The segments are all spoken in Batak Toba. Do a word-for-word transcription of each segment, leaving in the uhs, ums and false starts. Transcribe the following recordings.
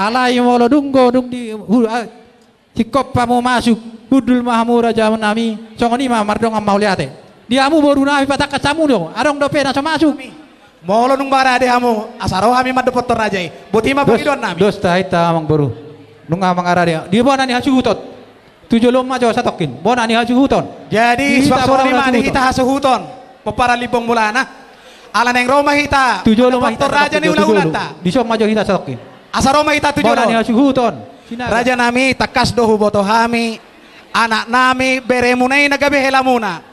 Alai molo dung godang di hu-, ah, singkop hamu masuk, hundul ma hamu raja nami, songon i ma mardongan mauliate. Di hamu boru nami patangkas hamu do, adong dope na so masuk. Molo nunga mangarade hamu, asa ro hami mandapothon raja i. Boti ma pangidoan nami. Dos, dos ta hita amang boru. Nunga mangarade. Di bona ni hasuhuton. Tu jolom ma jo satongkin. Bona ni hasuhuton. Jadi, di hita songon i ma di hita hasuhuton. Pomparan Limbong Mulana. Ala naeng ro ma hita. Tu jolom ma hita mandapothon raja ni ulaulanta. Dison ma jo hita satongkin. Asa ro ma hita tu jolom. Bona ni hasuhuton. Sinaga. Raja nami, tangkas do huboto hami. Anak nami, beremuna i na gabe helamuna.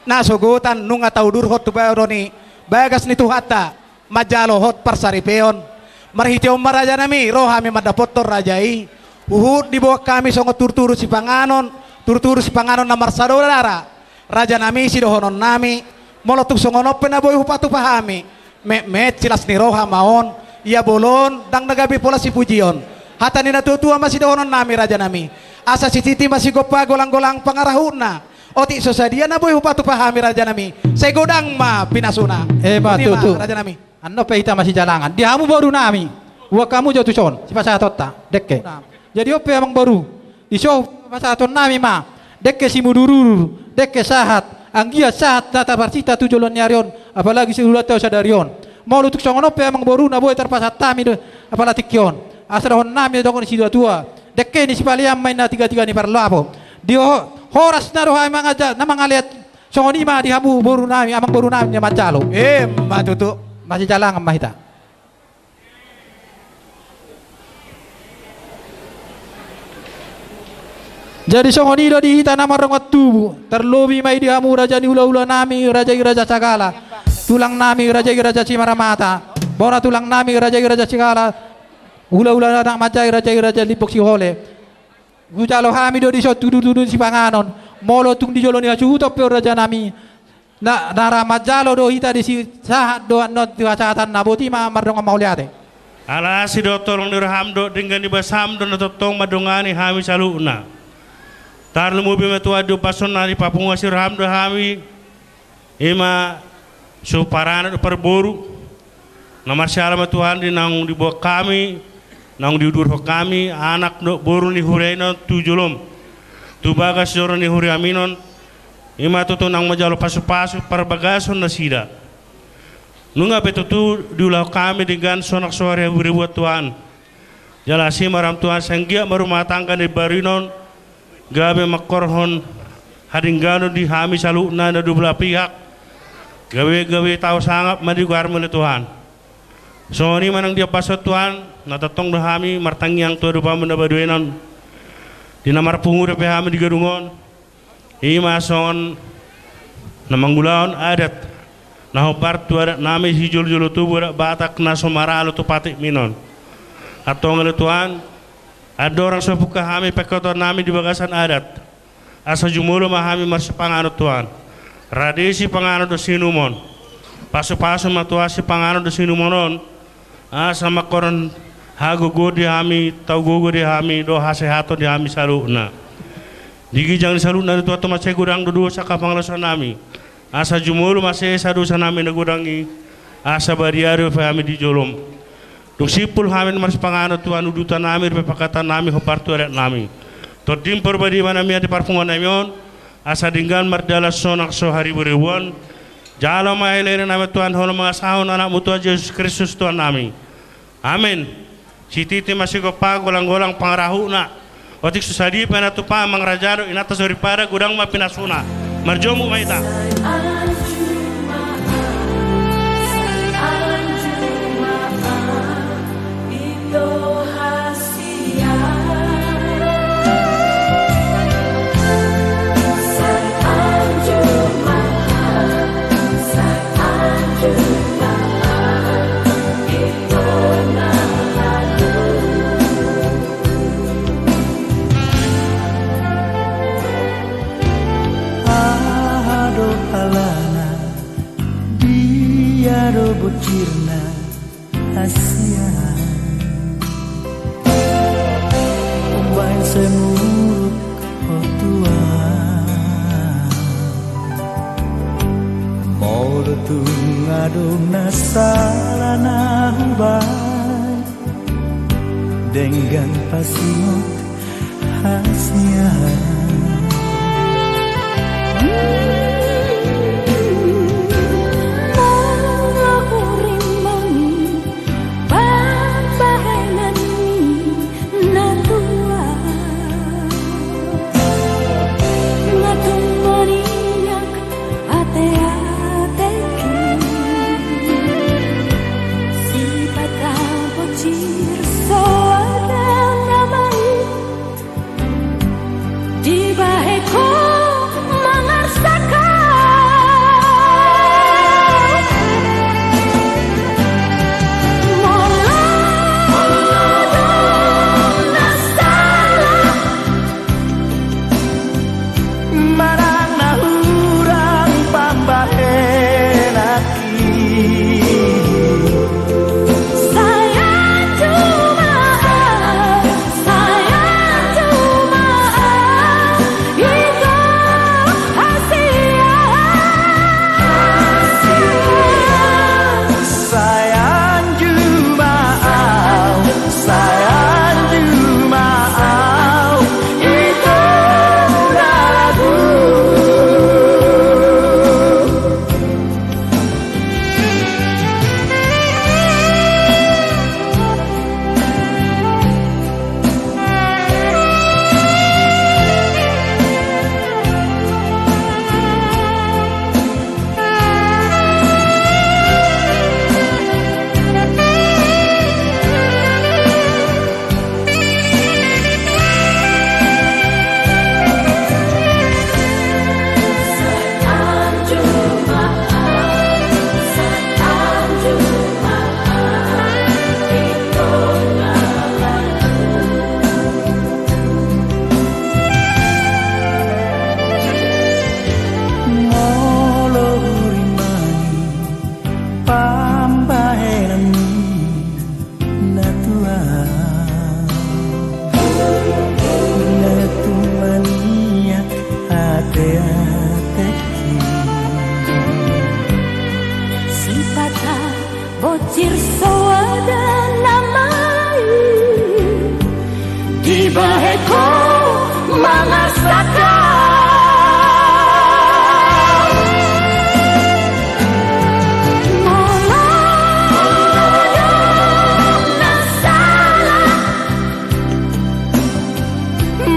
Na sogot an nunga taudurhon tu baoa do ni bagas ni Tuhanta. Manjalo hot parsaripeon. Marhite on ma raja nami, ro hami mandapothon raja i. Huhut diboan hami songon turturu sipanganon, turturu sipanganon na marsaudara. Raja nami, sidohonon nami, molo tung songon on pe na boi hupatupa hami. Metmet silas ni roha ma on, ia bolon, ndang na gabe pola sipujion. Hata ni na tuatua ma sidohonon nami raja nami. Asa sititi ma sigompa golanggolang pangarahutna. Otik so sadia na boi hupatupa hami raja nami. Sai godang ma pinasuna. Ema tutu. Raja nami. Annon pe hita masijalangan. Di hamu boru nami. Boan hamu jo tuson. Sipasahatonta. Dengke. Jadi on pe amang boru. Dison pasahaton nami ma. Dengke simudurudur. Dengke sahat. Anggiat sahat na taparsinta tu joloan ni ari on. Apalagi siulanta sadari on. Molo tung songon on pe amang boru na boi tarpasahat hami do. Apala tingki on. Asa dohonon nami dohonon ni situatua. Dengke ni sipalean ma inna tigatiga ni parlapo. Di ho-, horas na do hami mangaja-, na mangalean. Songon i ma di hamu boru nami, amang boru nami na manjalo. Ema tutu. Masijalangan ma hita. Jadi songon i do di hita na mardongan tubu. Tarlobi ma i di hamu raja ni hulahula nami, raja i raja Sagala. Tulang nami, raja i raja Simaramata. Bona tulang nami, raja i raja Sagala. Hulahula na manjai, raja i raja Limbong Sihole. Hujalo hami do dison tudutudu sipanganon. Molo tung di jolo ni hasuhuton pe on raja nami. Na, na ra manjalo do hita disi sahat do annon tu hasahatan na boti ma mardongan mauliate. Ala asi do tolong ni roham do denggan ni basam do na tongtong mandongani hami saluhutna. Tarlumobi ma Tuhan di ombas on na dipapungu asi roham do hami. Ima suhut paranak dohot parboru. Na marsiala ma Tuhan di naung diboan hami, naung diudurhon hami, anak dohot boru ni huria i non tu jolom. Tu bagas joro ni huriam i non, ima tutu naung manjalo pasupasu parbagason nasida. Nunga pe tutu diulahon hami denggan sonang so hariburuan Tuhan. Jala asi ma roham Tuhan sai anggiat ma rumah tangga na imbaru i non gabe mangkorhon hadengganon di hami saluhutna na dua belah pihak. Gabe, gabe tau sangap ma di goarmu ale Tuhan. Songon i ma nang di ombas on Tuhan, na tongtong do hami martangiang tu adopanmu na badia i non. Di na marpungu dope hami di gedung on. Ima songon na mangulahon adat na hombar tu adat nami sijolojolo tubu adat Batak na so maralo tu patik mi non. Antong ale Tuhan, andorang so pungka hami pengkotahon nami di bagasan adat. Asa jumolo ma hami marsipanganon Tuhan. Rade sipanganon dohot siinumon. Pasupasu ma Tuhan sipanganon dohot siinumon on. Asa mangkorhon hagogoon di hami, tau gogo di hami, dohot hasehaton di hami saluhutna. Di ginjang ni saluhutna ni Tuhan tu mansai godang do dosa angka pangalaosion nami. Asa jumolo ma sesa dosa nami na godang i. Asa badia dope hami di jolom. Dung simpul hami marsipanganon Tuhan udutan nami dope pangkataion nami hombar tu adat nami. Tondim Porbadia ma nami ate parpunguan nami on. Asa denggan mardalan sonang so hariburuan. Jalo ma elek nami Tuhan hona mangasahon anakmu Tuhan Jesus Kristus Tuhan nami. Amen. Sititi ma sigompa golanggolang pangarahutna. Otik so sadia pe na tupa mangarajado inanta soripada godang ma pinasuna. Marjomu ma hita. Aha do alana, dia do bocirna, hasian. Umbahen sai muruk ho Tuhan. Molo tung adong na sala na hubahen, Denggan pasingot hasian. Molo hurimbangi pambahenan ni na tua, nga tung maniak ateateki, sipata bocir soada na baen, dibahen ho mangarsak au. Molo dung na sala manang na hurang pambahenan i, sai anju ma au, sai anju ma au, ito hasian. Sai anju ma au, sai anju ma au, ito na ragu. Molo hurimbangi pambahenan ni na tua, nga tung maniak ateateki, sipata bocir soada na baen, dibahen ho mangarsak au. Molo dung na sala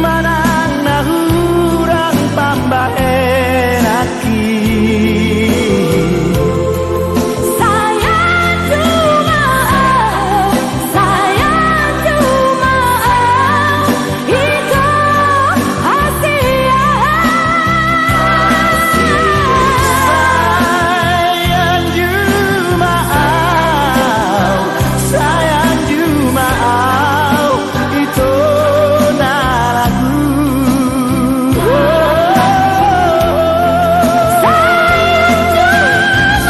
manang na hurang pambahenan i, sai anju ma au, sai anju ma au, ito hasian. Sai anju ma au, sai anju ma au, ito na ragu. Sai anju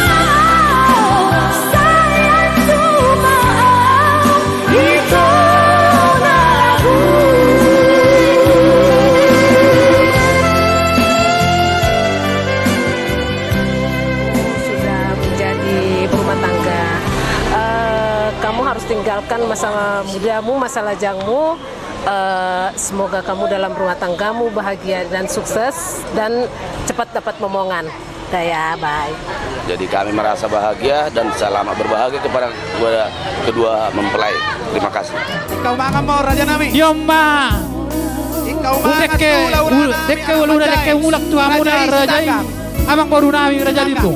ma au, sai anju ma au, ito na ragu. Sudah menjadi berumah tangga, eh, kamu harus tinggalkan masa mudamu, masa lajangmu. Eh, semoga kamu dalam rumah tanggamu bahagia dan sukses dan cepat dapat momongan. Dah ya, bye. Jadi kami merasa bahagia dan selamat berbahagia kepada, kepada kedua mempelai. Terima kasih. Ingkau mangan ma, raja nami. Ima. Ingkau mangan. Dengke, tu, ula-ula ul-, nami, dengke, anak ula-ula, manjai. Dengke mulak tu hamuna, raja i. Raja i, sitanggang. Amang boru nami, raja i, tu.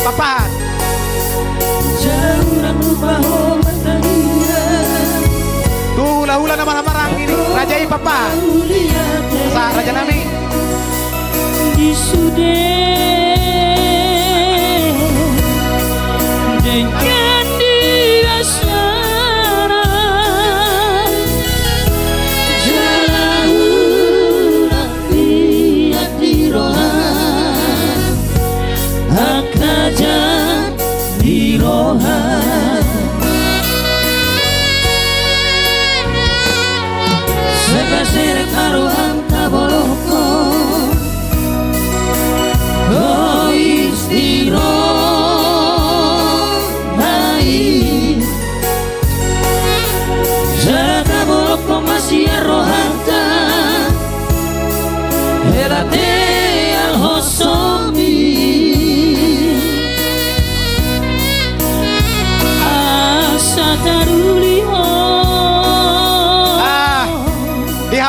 Papahan. Tu ula-ula na marhahamaranggi, raja i, papahan. Sa, raja nami. Di sude dengke di asara, jala hurang liat di roha, angka jala di roha. Sai paserep ma rohanta bolongkon.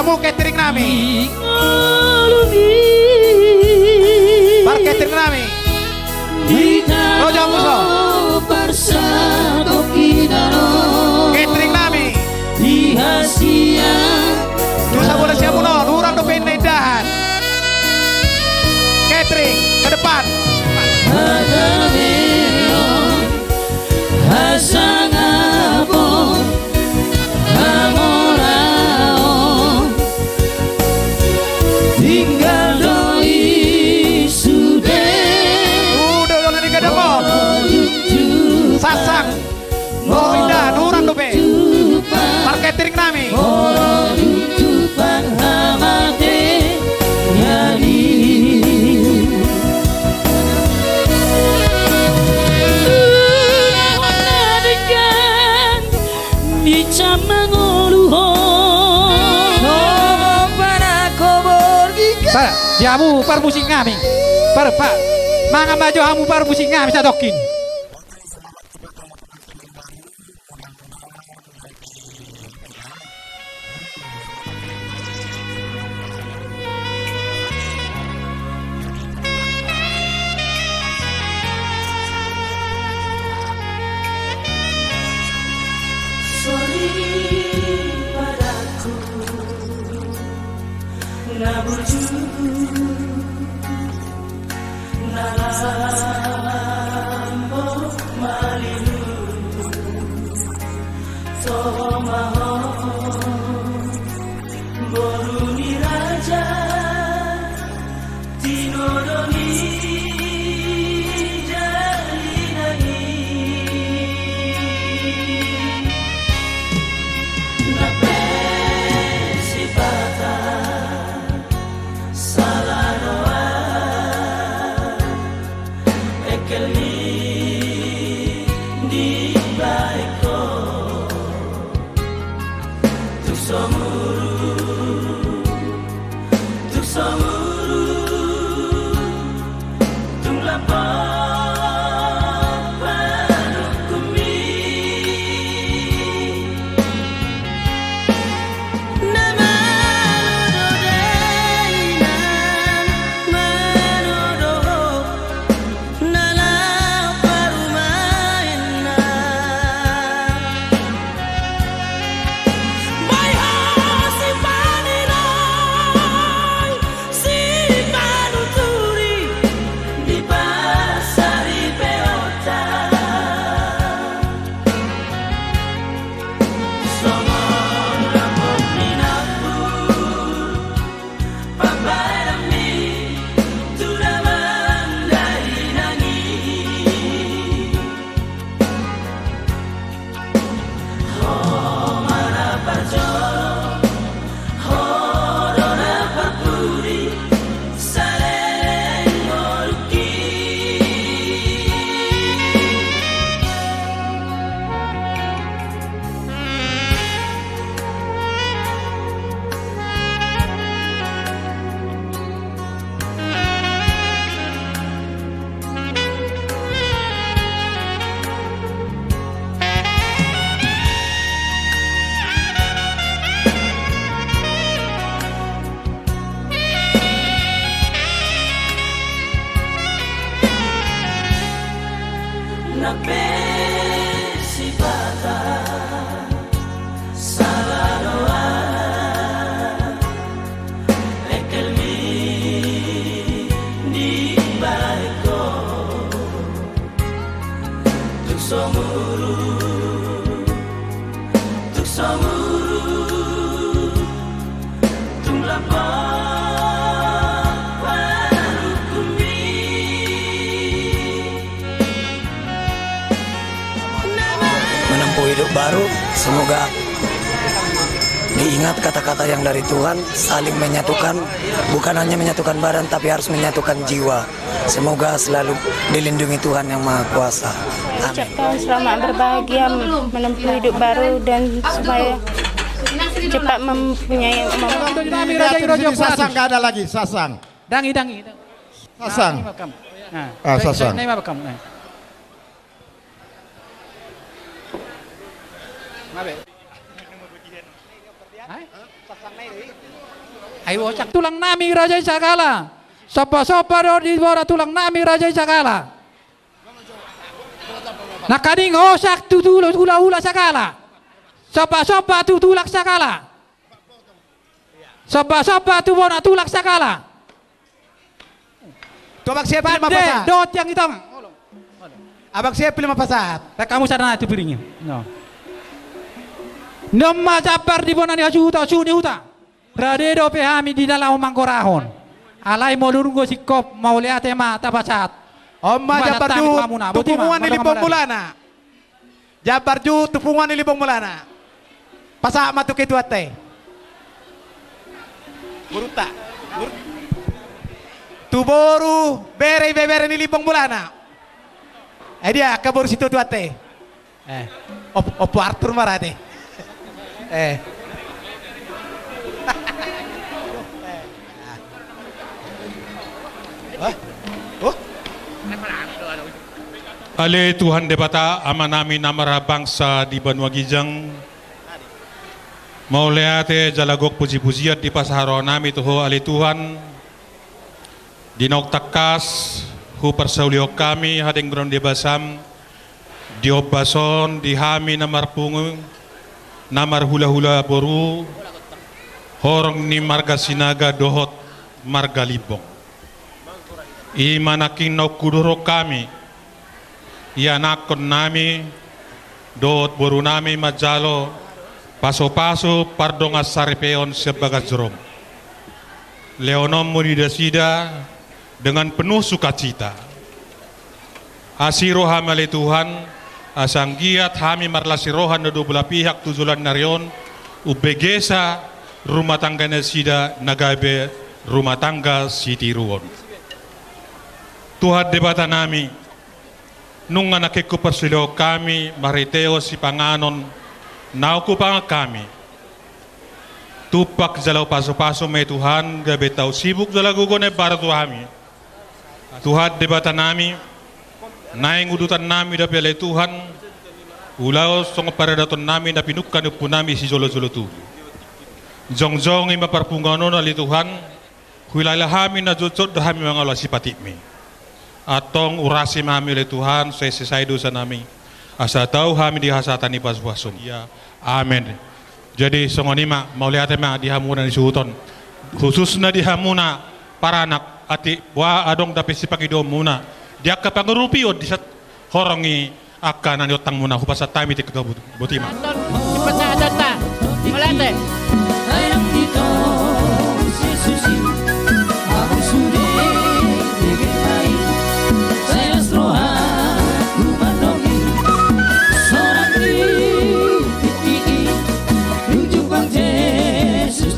Mu catering nami. Par catering nami. Roja Muso. Catering nami. Tusa bola siamun on, hurang dope inna indahan. Catering, ke depan. Hasangapon, hamoraon, tinggal do i sude. Udah, udah, udah, udah, udah. Sasak. Oh, indahan, hurang dope. Par catering nami. Di camang oluhon. Sa, di hamu parmusik nami. Par, pa, mangan ma jo hamu parmusik nami satongkin. Sori padaku na burju, na lambok malilu, toho ma ho boru ni raja, tinodo ni jari nami. Na pe sipata sala do ahu, engkel ni dibahen ho. Tung so muru, tung so muru, tung lambok panungkunmi. Na malo do dainang, malo do ho, na laho parumaenna. Boi ho sipaninoi, sipanuturi di pasaripeonta. Songon lambok ni nambur pambahenanmi tu damang dainang i. Ho ma na parjolo, ho do na parpudi saleleng ngolungki. Na pe sipata sala do ahu, engkelmi dibahen ho. Tung so muru, tung so muru, tung lambok panungkunmi. Menempuh hidup baru, semoga diingat kata-kata yang dari Tuhan, saling menyatukan, bukan hanya menyatukan badan, tapi harus menyatukan jiwa. Semoga selalu dilindungi Tuhan Yang Maha Kuasa. Amin. Ucapkan selamat berbahagia menempuh hidup baru dan supaya cepat mempunyai, mem- Ini, Raja, ini, Raja, ini, Raja, Sasang, nggak ada lagi, Sasang. Dangi, dangi, dangi. Sasang. Nah, ini makam. Nah, ah, saya, Sasang. Saya, ini makam. Nah. Maaf ya. Ai osak tulang nami raja i sagala. Somba-somba do di bona tulang nami raja i sagala. Nangkaning osak tu tulang hula-hula sagala. Somba-somba tu tulang sagala. Somba-somba tu bona tulang sagala. Tu abang siap lima pasahat. Dohot tiang itong. Abang siap lima pasahat. Rek hamu sada na tu piring i. No. Nunga jambar di bona ni hasuhuton, suhut ni huta. Rade dope hami di na laho manggorahon. Alai molo dung do singkop, mauliate ma tapasahat. On ma jambar juhut tu punguan ni Limbong Mulana. Jambar juhut tu punguan ni Limbong Mulana. Pasahat ma tu ketuanta i. Borunta. Bor-, tu boru, bere, ibebere ni Limbong Mulana. Eh, dia angka boru situatua-tuanta i. Eh, Op-, Ompu Artur ma rade. Eh. Hah? Oh? Ale Tuhan Debata, Amanami na marhabangsa di banua ginjang, mauliate jala gok puji-pujian dipasahat rohanami tu Ho ale Tuhan. Di naung tangkas huparsaulihon hami hadengganon ni basaM di ombas on di hami na marpungu, na marhula-hula boru, horong ni marga Sinaga dohot marga Limbong. I ma nangkin naung hudohonon hami, ianakkonnami dohot borunami manjalo pasu-pasu pardongansaripeon sian bagas joroM. Lehononmu di nasida dengan penuh sukacita. Asi rohaM ale Tuhan, asa anggiat hami marlas ni roha na dua belah pihak tu joloan ni ari on, umbegesa rumah tangga nasida na gabe rumah tangga sitiruon. Tuhan Debatanami, nunga nangkin huparsaulihon hami marhitehon sipanganon naung hupangan hami. Tumpak jala hupasu-pasu ma i Tuhan, gabe tau sibuk jala gogo na imbaru tu hami. Tuhan Debatanami, naeng udutannami dope ale Tuhan, ulaon songon paridatonnami na pinungka ni ompunami sijolo-jolo tubu. Jongjong i ma parpunguan on ale Tuhan, huhilala hami na jotjot do hami mangalo sipatikMi. Antong urasi ma hami ale Tuhan, sai sesai dosanami, asa tau hami di hasahatan ni pasu-pasuM. Ia, amen. Jadi songon i ma, mauliate ma di hamuna na disuhut on. Khususna di hamuna paranak, atik boha adong dope sipangidoonmuna di angka pangurupion di sahat horong ni angka na niontangmuna, hupasahat hami tingki na boti ma. Pasahat hata. Mauliate.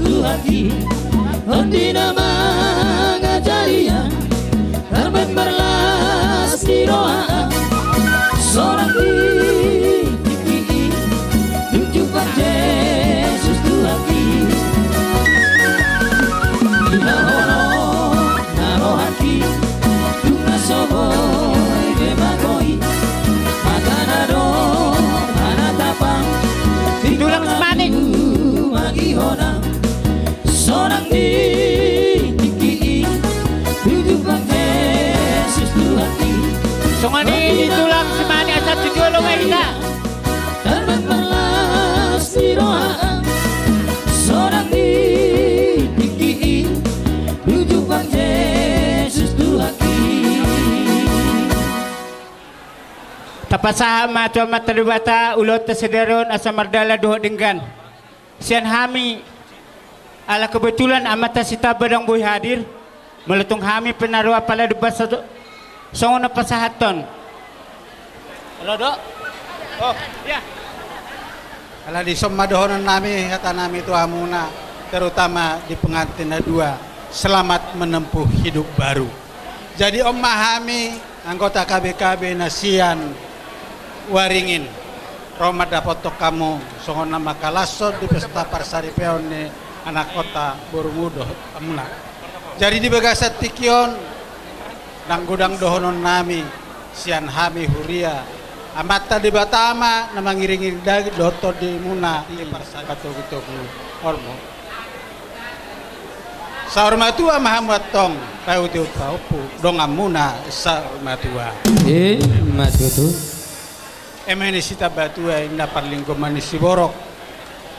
Tuhan i, on do na mangajari au, tarbaen marlas ni roha au, sonang di tingki i, tunjukkan Jesus Tuhan i. Di na holong na rohangki, tung na so boi be magoi, hata na adong, hata na tapang, tulang semanik. Sonang di tingki i, tunjukkan Jesus Tuhan i. Songon i tulang semanik, asa tu jolo ma hita. Tarbaen marlas ni roha au, sonang di tingki i, tunjukkan Jesus Tuhan i. Tapasahat ma tu Amanta Debata ulaonta sadari on asa mardalan dohot denggan. Sian hami, ala kebetulan amanta Sitamba ndang boi hadir, molo tung hami pe na ro apala domba sato-, songon na pasahathon. Halo, Dok. Oh, iya. Ala dison ma dohononnami, hatanami tu hamuna, terutama di pengantin na dua, selamat menempuh hidup baru. Jadi on ma hami, anggota K B K B na sian Waringin, ro mandapothon hamu songon na mangkalashon di pesta parsaripeon ni anakkonta, borumu dohot hamuna. Jadi di bagasan tingki on, ndang godang dohononnami sian hami huria Amanta Debata ma na mangiring-iring daging dohot tondimuna di parsatongkinan. Horbo. Saur matua ma hamu antong, paihutihut pahompu donganmuna saur matua. Ima tutu. Eme ni Sitambatua, inna parlinggoman ni siborok.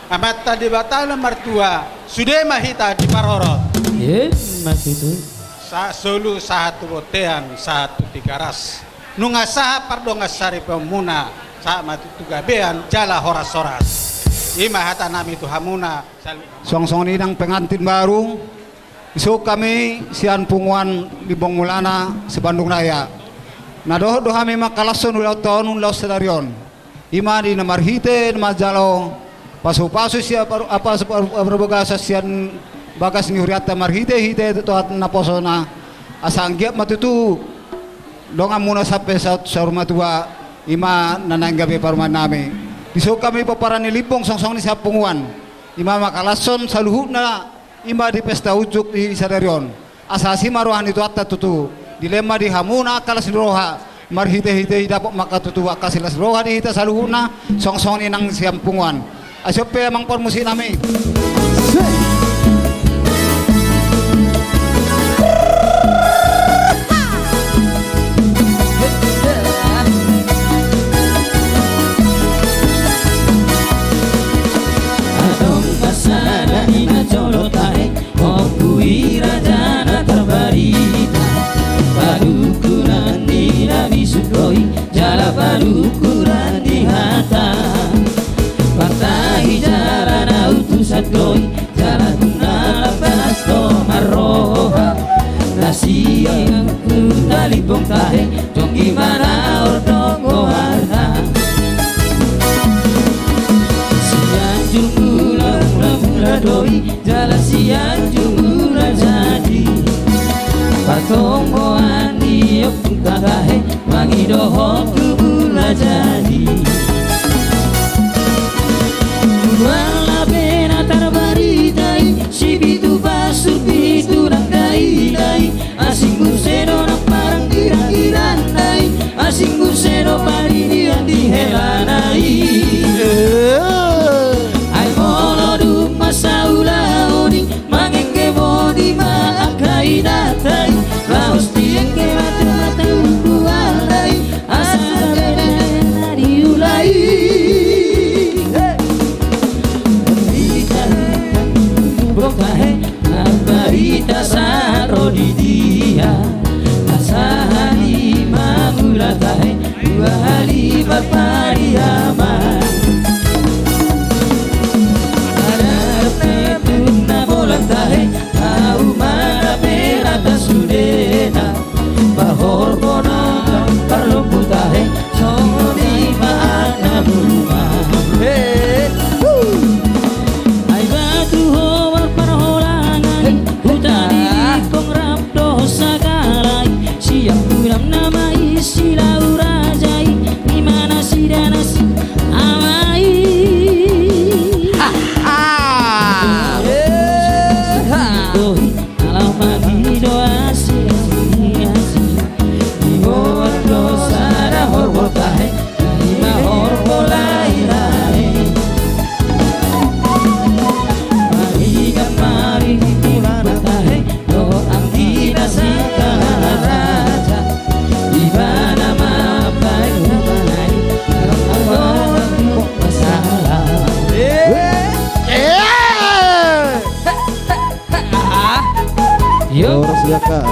Amanta Debata na martua, sude ma hita diparorot. Ima tutu. Sahat solu, sahat tu bontean, sahat tu Tigaras. Nunga sahat pardongansaripeonmuna, sahat ma tutu gabean jala horas-horas. Ima hatanami tu hamuna. Songon i nang pengantin baru, disuhuk hami sian punguan Limbong Mulana Sibandung Raya. Na dohot do hami mangkalashon ulaonta on, ulaon sadari on. Ima di na marhite na manjalo pasupasu sian par-, apa, par-, parbagason sian bagas ni hurianta marhitehite tohat naposona. Asa anggiat ma tutu donganmuna sampe saut saur matua, ima na naeng gabe parumaennami. Disuhuk hami pomparan ni Limbong songon i sian punguan. Ima mangkalashon saluhutna ima di pesta unjuk di sadari on. Asa asi ma roha ni Tuhanta tutu. Dilehon ma di hamuna angka las ni roha, marhitehite i dapot ma angka tutu angka silas ni roha di hita saluhutna, songon i nang sian punguan. Asi on pe amang parmusiknami. Adong ma sada ina jolo tahe, Ompu i raja na tarbarita, padukuran ni na bisuk do i, jala padukuran ni hata. Partahi jala na utusan do i, jala tung na lapas do marroha. Na sian huta Limbong tahe, jonggi ma na ordong goarna. Sianjur Mula, Mula, Mula do i, jala Sianjur Mula Jadi. Partongoan ni ompunta tahe, mangido Ompu Mula Jadi. Mula pe na tarbarita i, si pitu pasur pitu nang daidai. Asing muse do nang paranggiranggirangna i, asing muse do paridian di helana i. Ai molo dung masa ulaon i, mangengge bodi ma angka inanta i, laos diengge mata-mata umbualna i, asa bere na diula i. Bokta he, Ambarita sahat ro di dia, asa hali ma Mula tahe, dua hali marpariaman. Ada petung na bolang tahe, au ma na berata sudena. Pahorbonan parlombu tahe, songon i ma na bulungan. He, hu. Ai batu hobar parholangan i, huta ni Limbong rap dohot sagala i, sian Puram nama i Silau Raja i, i ma nasida na si ama i. Ha, ha. He, ha. Dohi. Ala mangido asi, asi, asi. Diboan do sada horbo tahe, ima horbo lae-lae. Maringan ma di Puram tahe, dohot anggina si Kala Raja. Ibana ma baen hubungan i, dohot anggina si Kala Raja. Eh. Eh. Yo. Terus ya, Kak.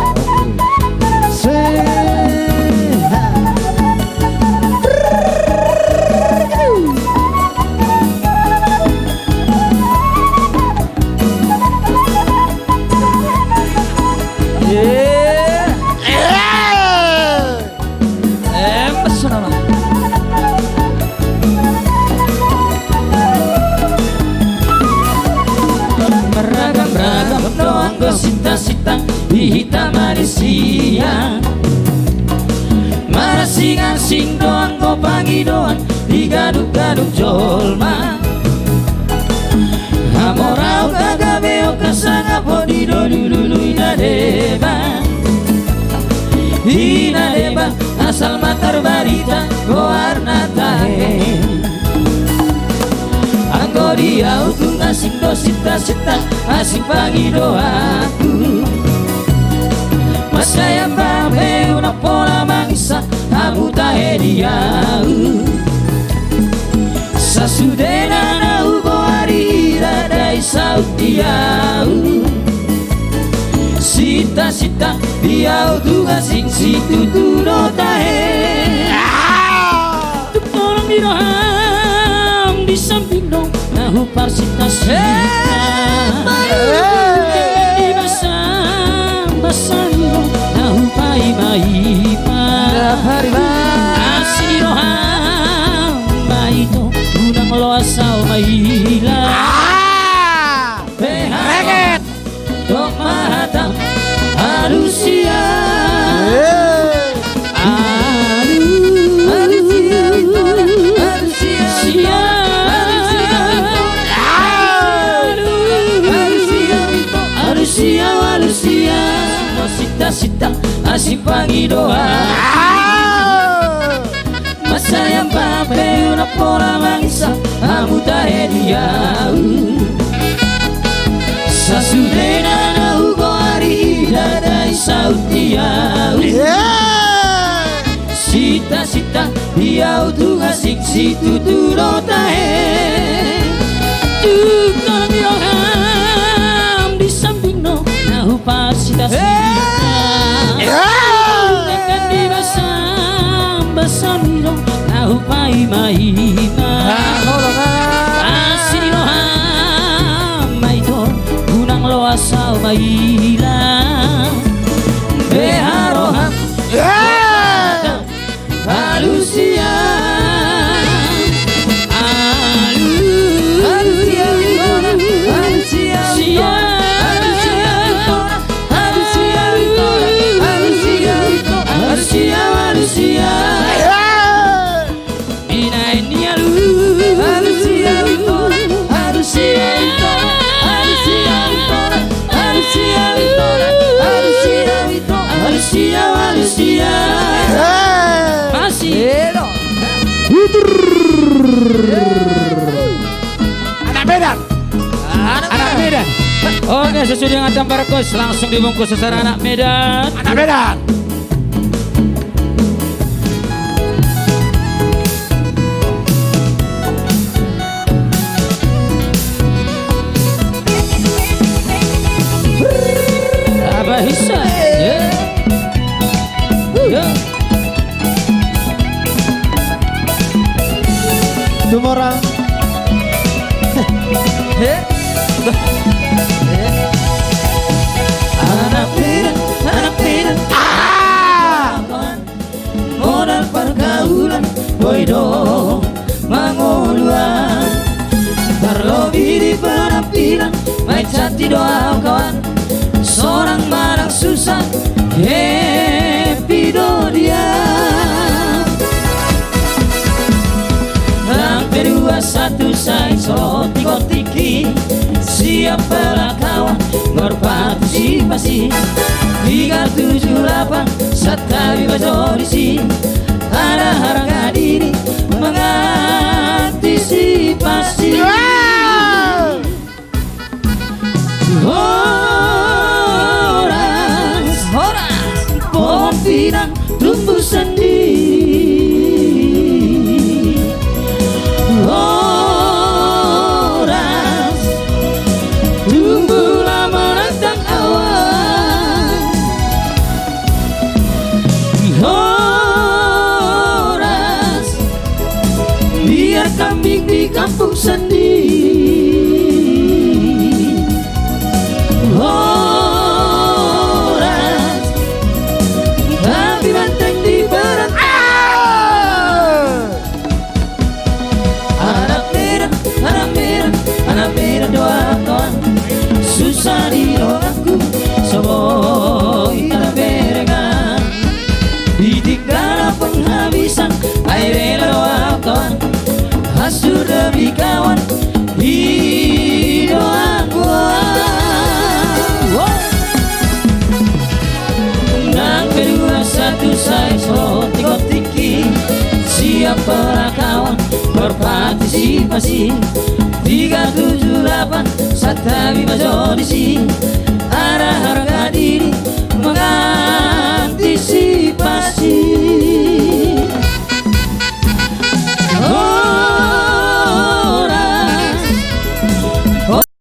Sehat. Ye. Ye. Em, pesona ma. Beragam-ragam do anggo sita-sita di hita manisia. Marasing-asing do anggo pangidoan di ganup-ganup jolma. Hamoraon, hagabeon, hasangapon i do lului na deba. I na deba, Salma tarbarita goarna tahe. Anggo di au tung asing do sinta-sinta, asing pangidoanku. Mansai ampang pe unang pola manginsa hamu tahe di au. Sasudena na hugoari ndada i saut di au. Sinta-sinta di au tung asing situtu do tahe. Tung torang di roham di sambing do na huparsinta-sinta. Di basam-basam do na hupaima-ima. Asi ni roham ma ito, unang loas au maila. Beha roham, dok ma hatam, alusia. Alusia, alusia, alusia. Alusia, alusia. Sinta-sinta asing pangidoan. Mansai ampang pe unang pola manginsa hamu tahe di au. Sasudena na hugoari ndada i saut di au. Sinta-sinta di au tung asing situtu do tahe. Tung torang di roham di sambing do na huparsinta-sinta. Di basam-basam do na hupaima-ima. Asi ni roham ma ito, unang loas au maila. Beha roham, alusia. Alusia, alusia, alusia. Alusia, alusia, alusia. Ina ini alu. Alusia, alusia, alusia. Alusia, alusia, alusia. Masih. Anak Medan. Anak Medan. Oke, sesuai dengan gambar kos, langsung dibungkus secara anak Medan. Anak Medan. Apa hisa? Ya. Ya. Tumorang. He? He? Anak Medan, anak Medan. Ah! Modal pargaulan, boi do mangoluan. Tarlobi di penampilan, main cantik do au kawan. Sonang manang susah, happy do dia. Rangka dua satu sai so tikotiki. Siap pelakawan, berpartisipasi. Tiga tujuh delapan, santabi bajorisi. Ada harga diri, mengantisipasi. Wow! Horas, horas, pohon pinang tumbuh sendiri. Horas, tumbuhlah menantang awan. Horas, biar kambing di kampung sendiri. Parakawan, parpartisipasi, tiga tujuh delapan, santabi ma jo disi. Ada harga diri, maka